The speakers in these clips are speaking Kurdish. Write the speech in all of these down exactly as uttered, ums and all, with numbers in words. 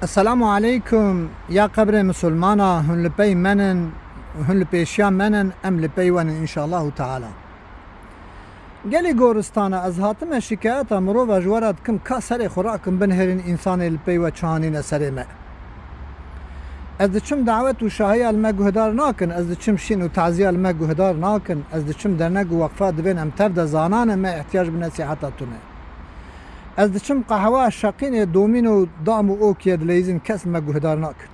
Esselamu aleykum, ya qebrê misilmana, hûn li pey me nin, hûn li pêşiya me nin, em li pey we nin înşallahu teala. Gelî goristana, ez hatime şikayeta mirova ji we re dikim, ka serê xwe rakin binihêrin, însanê li pey we çi hanîne serê me. Ez diçim dawet û şahiya li me guhdar nakin, ez diçim şîn û taziya li me guhdar nakin, ez diçim dernek û weqfa dibên em tev de zanane, me ihtiyac bi nesîheta tune. Ez diçim qehwa, şeqînê, domîno û dam û okê dileyzin, kes li me guhdar nakin.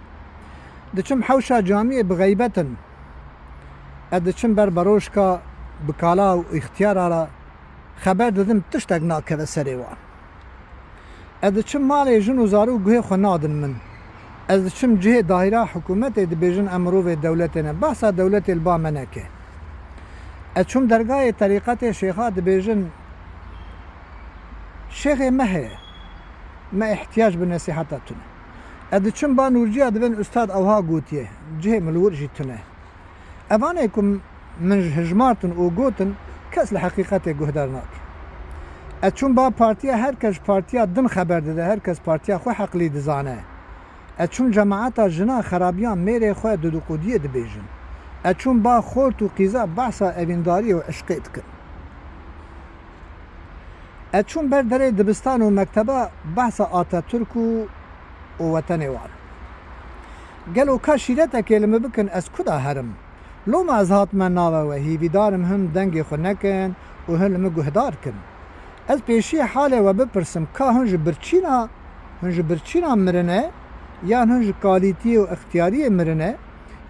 Diçim hewşa camiyê bi xeybet in. Ez diçim ber berojka bi kala û îxtiyara re xeber didim tiştek nakeve serê wan. Ez diçim malê jin û zarok guhê xwe nadin min. Ez diçim cihê dahîra hikûmetê dibêjin em mirovê dewletê ne. Behsa dewletê li ba me neke. Ez çûm dergahê terîqetê şêxa dibêjin şêxê me heye. Me ihtiyac bi nesîheta tune. Ez diçim ba Nûrciya dibên ustad ewha gotiye. Cihê min li wir jî tune. Evanê ku min ji hijmartin û gotin, kes li heqîqetê guhdar nake. Ez çûm ba partiya, her kes ji partiya din xeber dide, her kes partiya xwe heqlî dizane. Ez çûm cemaeta jina xerabiya mêrê xwe duduqudiyê dibêjin. Ez çûm ba xort û qîza behsa evîndariyê û eşqê dikin. Ez çûm ber derê dibistan û mekteba behsa Atatürk û, û wetenê wan. Gelo ka şîretekê li min bikin, ez ku da herim? Loma ez hatime nava we, hîvîdar im hûn dengê xwe nekin û hûn li min guhdar kin. Ez pêşiyê halê we bipirsim, ka hûn ji birçîna, hûn ji birçîna mirine, yan hûn ji kalîtiyê û extiyariyê mirine,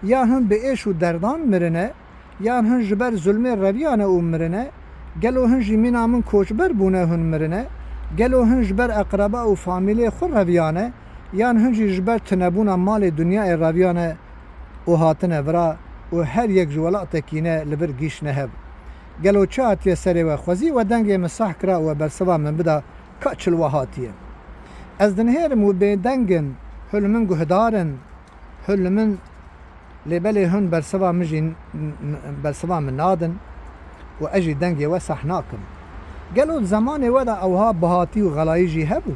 yan hûn bi êş û derdan mirine, yan hin ji ber zulmê reviyane û mirine? Gelo hin jî mîna min koçber bûne, hûn mirine? Gelo hin ji ber eqreba û famîlê xwe reviyane? Yan hin jî ji ber tunebûna malê dinyayê reviyane û hatine vira û her yek ji welatekî ne li vir gihîştine hev? Gelo çi hatiye serê we? Xwezî we dengê min sah kira û we bersiva min bida, ka çi li we hatiye? Ez dinihêrim û bêdeng in, hûn li min guhdar in, hûn li min Lê belê hûn bersiva min jî, bersiva min nadin û ez jî dengê we sah nakim. Gelo di zemanê we de ewha bihatî û xelayî jî hebû?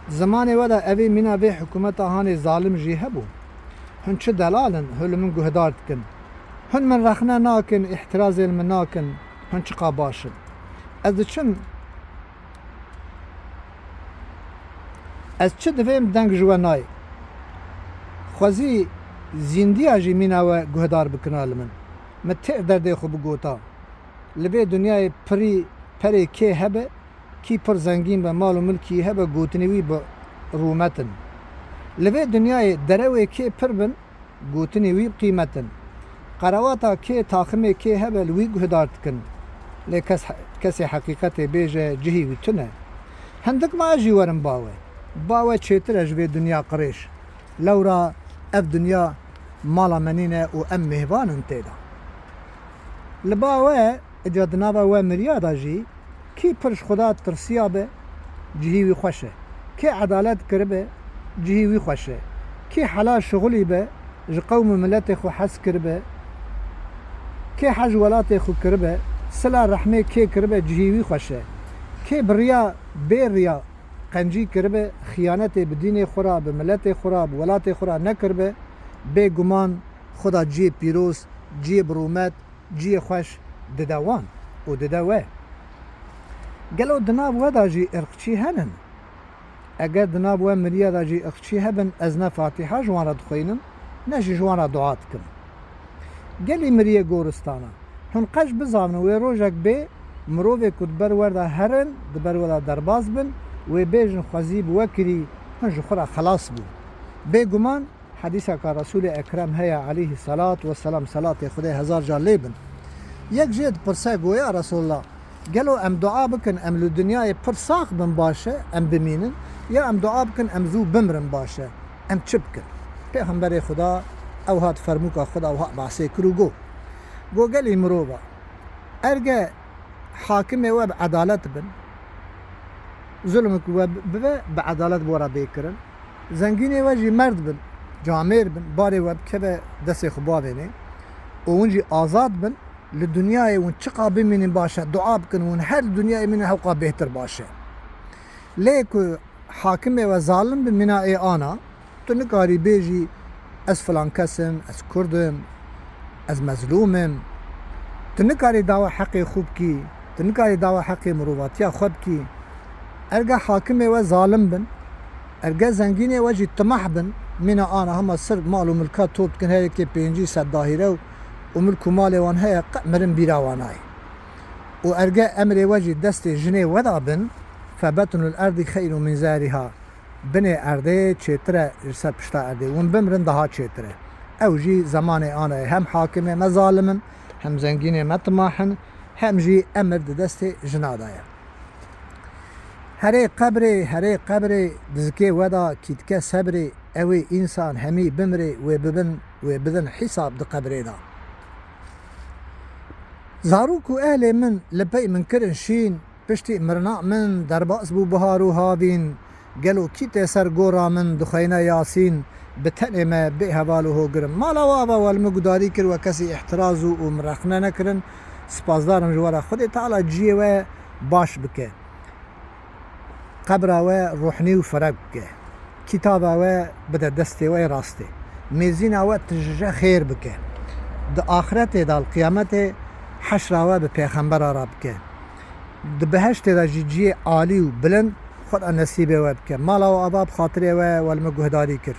Di zemanê we de evê mîna vê hikûmeta hanê zalim jî hebû? Hûn çi delal in, hûn li min guhdar dikin. Hûn min rexne nakin, îhtirazê li min nakin, hûn çiqa baş in. Ez diçim, Ez çi divêm deng ji we nayê. Xwezî zîndiya jî mîna we guhdar bikina li min. Min têr derdê xwe bigota. Li vê dinyayê pirî perê kê hebe, kî pir zengîn be, mal û milkî hebe, gotinê wî bi rûmet in. Li vê dinyayê derewê kê pir bin, gotinê wî bi qîmet in. Qerawata kê, taximê kê hebe, li wî guhdar dikin. Lê kes, kesê heqîqetê bêje, cihî wî tune. Hindik ma ez jî werim ba we. Ba we çêtir e ji vê dinya qirêj. Lewra ev dinya mala me nîne û em mêvan in tê de. Li ba we, îca di nava we miriya de jî, kî pir ji Xuda tirsiya be, cihî wî xweş e. Kê edalet kiribe, cihî wî xweş e. Kê helal şixulî be, ji qewm û miletê xwe hez kiribe, kê hej welatê xwe kiribe, sila rehmê kê kiribe, cihî wî xweş e. Kê bi riya, bê riya qencî kiribe, xiyanetê bi dînê xwe re, bi miletê xwe re, bi welatê xwe re nekiribe, bêguman Xuda cihê pîroz, cihê bi rûmet, cihê xweş dide wan û dide we. Gelo di nav we de jî irqçî henin? Eger di nav we miriya de jî irqçî hebin, ez ne Fatîha ji wan re dixwînim, ne jî ji wan re dua dikim. Gelî miriyê goristana. Hûn qeş bizavin wê rojek bê, mirovê ku di ber we de herin, di ber we de derbas bin, wê bêjin xwezî bi we kirî, hûn ji xwe re xelas bûn. Bêguman, Hedîseka Resûlê Ekrem heye aleyhî selat we selam, selatê Xwedê hezar car lê bin. Yek jê dipirse, go ya Resulallah, gelo em dua bikin, em li dinyayê pir sax bin baş e, em bimînin, ya em dua bikin, em zû bimrin baş e, em çi bikin? Pêxemberê Xuda ew hat fermûka Xuda ewha behsê kir û go, go gelî mirova, erge hakimê we bi edalet bin, zulmê ku we bibe bi edalet bi we re bê kirin. Zengînê we jî merd bin, camêr bin, barê we bikeve destê xwe bavênê û hûn jî azad bin, li dinyayê hûn çiqa bimînin baş e, dua bikin, hûn her li dinyayê bimînin hewqa bêhtir baş e. Lê ku hakimê we zalim bi mîna ê ana, Tu nikarî bêjî, ez filan kes im, ez kurd im, ez mezlûm im. Tu nikarî dawa heqê xwe bikî, tu nikarî dawa heqê mirovatiya xwe bikî. Erge hakimê we zalim bin, erge zengînê we jî timah bin, mîna ana hema sir mal û milka top dikin, her yekê pêncî sed dahîre û, û milk û malê wan heye, qe mirin bîra wan nayê. Û erge emrê we jî destê jinê we da bin, febetnul erdî xeyrû min zerîha. Binê erdê çêtir e ji ser pişta erdê. Hûn bimirin daha çêtir e. Ew jî zemanê ana ye. Hem hakimê me zalim in, hem zengînê me timah in, hem jî emir di destê jina de ye. Herê qebrê, herê qebrê, dizikê we da kî dike sebrê, ew ê însan hemî bimirê, wê bibin, wê bidin hîsab di qebrê de. Zarok û ehlê min li pey min kirin şîn, piştî mirina min derbas bû bihar û havîn. Gelo kî tê ser gora min dixweyne Yasîn, bi tenê me bê heval û hogir im. Mala we ava we li min gudarî kir, we kesî îhtiraz û, û min rexne nekirin. Spasdar im ji we re. Xwedê Teala ciyê we baş bike. Qebra we ruhnî û ferek bike. Kitaba we bide destê we yê rastê. Mêzîna we tije xêr bike. Di axretê de, li qiyametê, heşra we bi pêxembera re bike. Di biheştê de jî ciyê alî û bilind Xweda nesîbê we bike. Mala we ava bi xatirê we, we li min guhdarî kir.